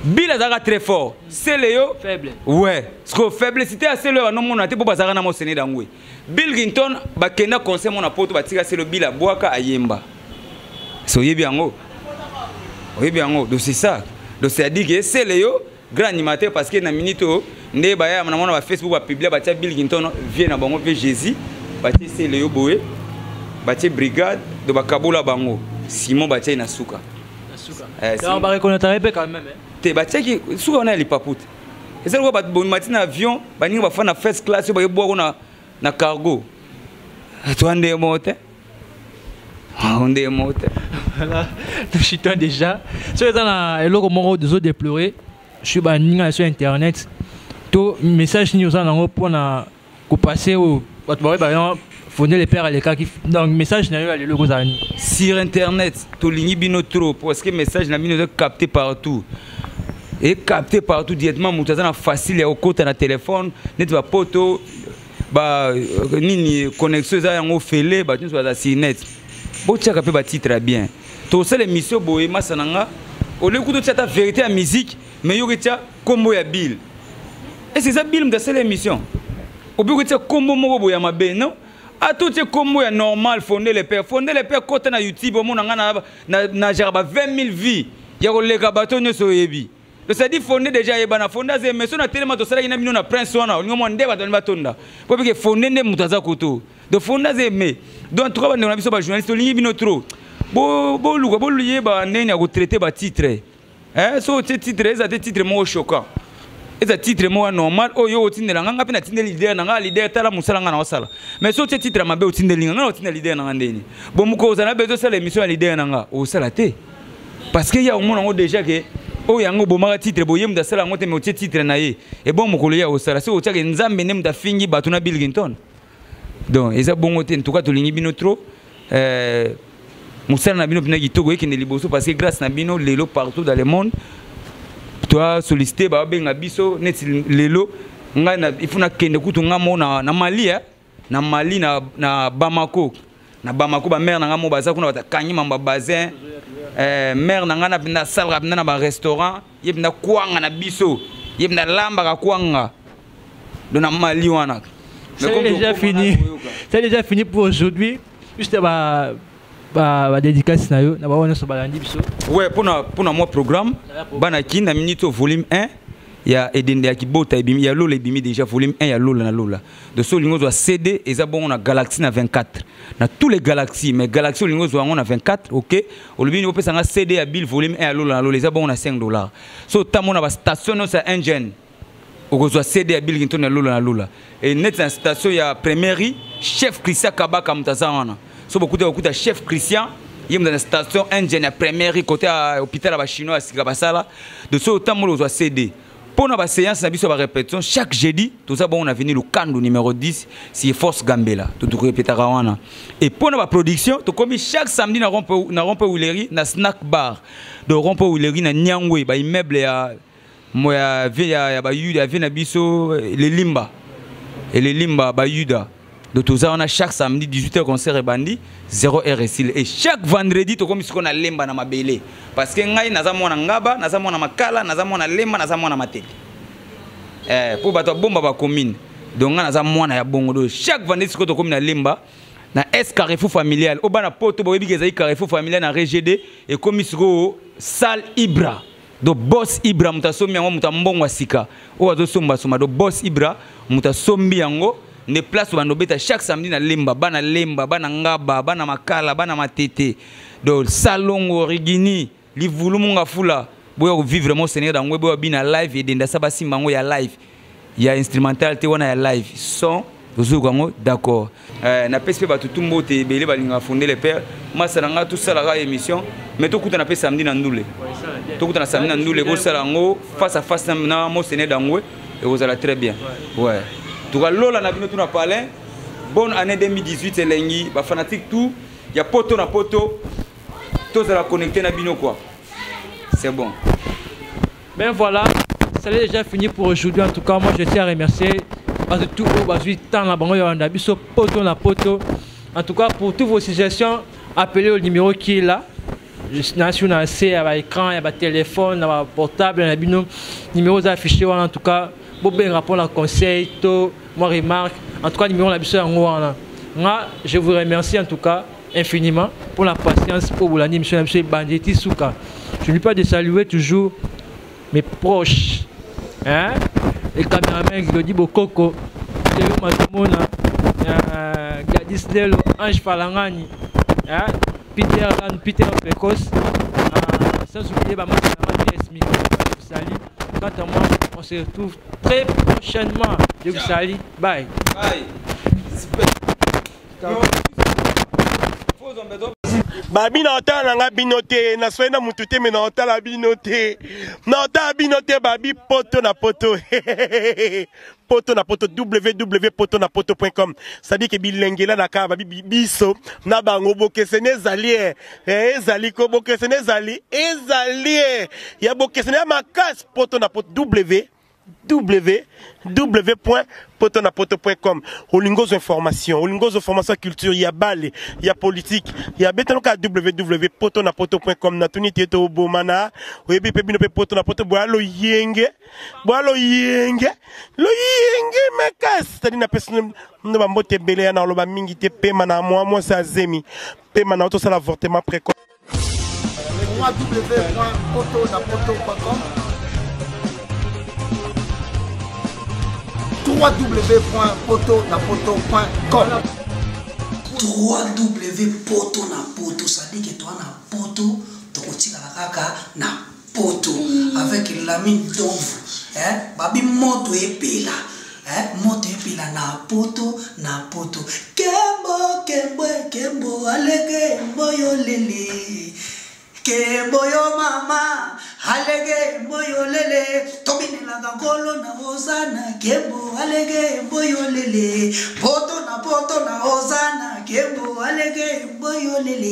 Bill azalaka très fort, sele yo faible. Ouais, parce que faiblesse ya sele oyo anomona te mpo bazalaka na mosene dangwe. Bill Clinton bakenda concert mona Poto, batika sele, Bill abwaka, ayemba. So oyebi yango, oyebi yango. Donc c'est ça. Donc c'est à dire que sele yo grand animateur, parce que na minute oyo nde baya na mona bafacebook, bapublia, batia Bill Clinton vie na bango mpe Jésus, batie sele yo boye, batie brigade do bakabola bango, Simon batie na suka. Donc bareconnaître mpe quand même. Te, batiaki suka wana ya lipapu te. Eza lokola bato bomati na avion, baningi bafanda na first class, oyo bakebwako na cargo. Toa nde moko te, nde moko te. Voilà, toshitwa déjà. So eza na eloko moko tozodéplorer sur baninga sur internet to message nini oza nango mpona kopasser oyo bato baoyeba fondé le père alekaki? Donc message na yo ya lelo ekozala nini? Sur internet tolingi bino trop, parce que message na bino eza capté partout, ecapté partout directement. Moto aza na facile ya kokota na telefone neti bapoto ba nini, connexion eza yango fele, bato nyonso baza sur net. Botiaka mpe batitre ya bien. Tosala émission boye, masa na nga oleki kuta otia ata vérité ya musique, mais yoki tia nkombo ya Bill. Ese eza Bill moto asala émission, obi kotia nkombo moko boye ya mabe? Non, ata otie nkombo ya normal, Fondé le père, Fondé le père, kota na YouTube, omona nga na jaka ba 20 000 vues ya koleka bato nyonso oyebi. C'est-à-dire Fonde déjà ayebana, Fonde aza mais so na telema tosalaki na bino na prince wana, olingo mwa nde bato bani batonda po bike Fonde nde moto aza koto. Donc Fonde aza aimé. Donc en tout cas bandeko na biso bajournaliste, tolingi bino trop. Boluka boluyeba ndenge ya kotraite batitre. So otie titre, eza te titre moko choquant, eza titre moko normal oyo otindela nga, nga mpe natindeli leader na nga. Leader, tala mosala nga na osala. Mais so otie titre ya mabe, otindeli nga, nga na otinda leader na nga ndeni? Bon, moko ozala na bezo osala émission ya leader na nga, osala te parce que ya omona yango déjà ke oyo yango obomaka titre boye, moto asala yango te, mais otie titre na ye. Ebon mokolo ya osala, soki otiaka Nzambe nde moto afingi bato na Bill Clinton. Donc eza bongo te. En tout cas tolingi bino trop. Mosala na bino mpena kitoko, ekende liboso, parce que grâce na bino lelo partout dans le monde toa sollicité, babenga biso. Neti lelo ngai il faut nakende kutu nga mo na Mali, eh? Na Mali, na Bamako, na Bamako, bamare na nga mo baza kuna, batakangi mambo ya bazin. Mare na ngai na mpenza asalaka mpenza na barestaurant, ye mpenza kwanga na biso, ye mpenza alambaka kwanga do na Mali wana. C'est déjà fini, c'est déjà fini pour aujourd'hui. Juste ba dédicace na yo na ba nyonso balandi biso. Ouais, mpona mwa programme bana ki na minute, volume 1 ya Edende ya Kibota ebimi, ya Lola ebimi déjà, volume 1 ya Lola na Lola. De so olingi ozwa CD, eza bongo na Galaxie na 24, na tous les galaxies, mais Galaxie olingi ozwa yango na 24. Ok, olobi nini? Opesanga CD ya Bill volume 1 ya Lola na Lola, eza bongo na 5 $. So otamona bastation nyonso ya Engine, okozwa CD ya Bill Clinton ya Lola na Lola. E neti na station ya Première, chef Christian Kabaka moto aza wana. So bokuta, bokuta chef Christian, ye moto na station Engine ya Première, côté ya hôpital ya bachinois ya sika basala. De so otambola, ozwa CD. Mpo na baséance na biso ya barépétition, chaque jeudi toza bongo na avenue Lukando numéro 10, si Force Gambela, totokorépétaka wana. Et mpo na baproduction, tokomi chaque samedi na rond-point Huilerie, na snack bar de rond-point Huilerie, na Nyangwe, baimmeuble ya mo ya vie ya bayuda ya vie na biso Lelimba, Elelimba bayuda. Donc toza wana chaque samedi 18h, concert ebandi 0 heure esili. Et chaque vendredi tokomi sikoyo na Lemba na mabele, parce que ngai naza mwana Ngaba, naza mwana Makala, naza mwana Lemba, naza mwana Matete, mpo bato abomba bacommune. Donc ngai naza mwana ya bongo. Donc chaque vendredi sikoyo tokomi na Lemba, na S Carrefour Familial. Oyo bana Poto boyebi ke ezali Carrefour Familial na RGD, ekomi sikoyo salle Ibra. Donc boss Ibra moto asombi yango, moto ambongo ya sika oyo azosombasomba. Donc boss Ibra moto asombi yango, nde place bando obeta chaque samedi na Lemba. Bana Lemba, bana Ngaba, bana Makala, bana Matete, donc Salongo, Rigini, Livulu, Mongafula, boya kovivre mon Seigneur dango, boya bina live edenda sa basimba yango ya live, ya instrumental te, wana ya live son tozoyoka yango. D'accord, napesi mpe bato tu mbote ebele balingaka Fonde le Père. Masa na ngai, tosalaka émission, mais tokutana mpe samedi na Ndule, tokutana samedi na Ndule, kosala yango face à face na Mosene Dangwe, ekozala très bien. Ouais, tokalola na bino tuna palin. Bonne année 2018 elengi, bafanatique tout ya Poto na Poto, tozala connecté na bino quoi, c'est bon. Ben voilà, ça est déjà fini pour aujourd'hui. En tout cas, moi je tiens à remercier parce que tout au bazui temps la bango ya biso Poto na Poto. En tout cas, pour toutes vos suggestions, appelez au numéro qui est là. National C, à écran, à téléphone, à portable, à bino numéro affiché. En tout cas, bon rapport à conseil, to moi remarque. En tout cas, numéro la biso yango wana. Moi, je vous remercie en tout cas infiniment pour la patience pour l'année, monsieur, monsieur Banditi Souka. Je n'oublie pas de saluer toujours mes proches, hein, les caméramans Glody Bokoko, Théo Matumona, Gladys Lelo, Ange Falangani, hein, Peter Lan, Peter Pecos, sans oublier bah, moi, je vous salue. Quant à moi, on se retrouve très prochainement. Je vous salue. Bye. Bye. Super. Babi na otala na nga bino te, naswai na mutu te, me na otala bino te, na otala bino te. Babi Poto na Poto, Poto na Poto, www poto na poto.com, c'est-à-dire ke bilengela na kaka babi biso na bango bokeseni ezali ezali ko bokeseni ezali ezali ya bokeseni ya makasi. Poto na Poto, www.potonapoto.com. Olingi ozwa information, olingi ozwa information ya culture, ya bale, ya politique, ya betano kaka www poto na poto.com. Natuni te tobomana oyebi mpe bino mpe Poto na Poto boya loyenge, boya loyenge, loyenge makasi. C'est-à-dire napesi no bambote ebele ya na oloba mingi te. Pema na mwa mwasi azemi, pema na otosala avortement précoce. www.potonapoto.com. www.potonapoto.com. 3W poto na poto, c'est-à-dire que toa na poto, tokotikala kaka na poto avec Lamine Domvu, eh? Babi moto epela, eh? Moto epela na poto na poto. Kembo kembo kembo alege mboyo lele, kembo yo mama alege mboyo lele, tobinelaka nkolo na ozana, kembo alege mboyo lele, poto na poto na ozana, kembo alege mboyo lele.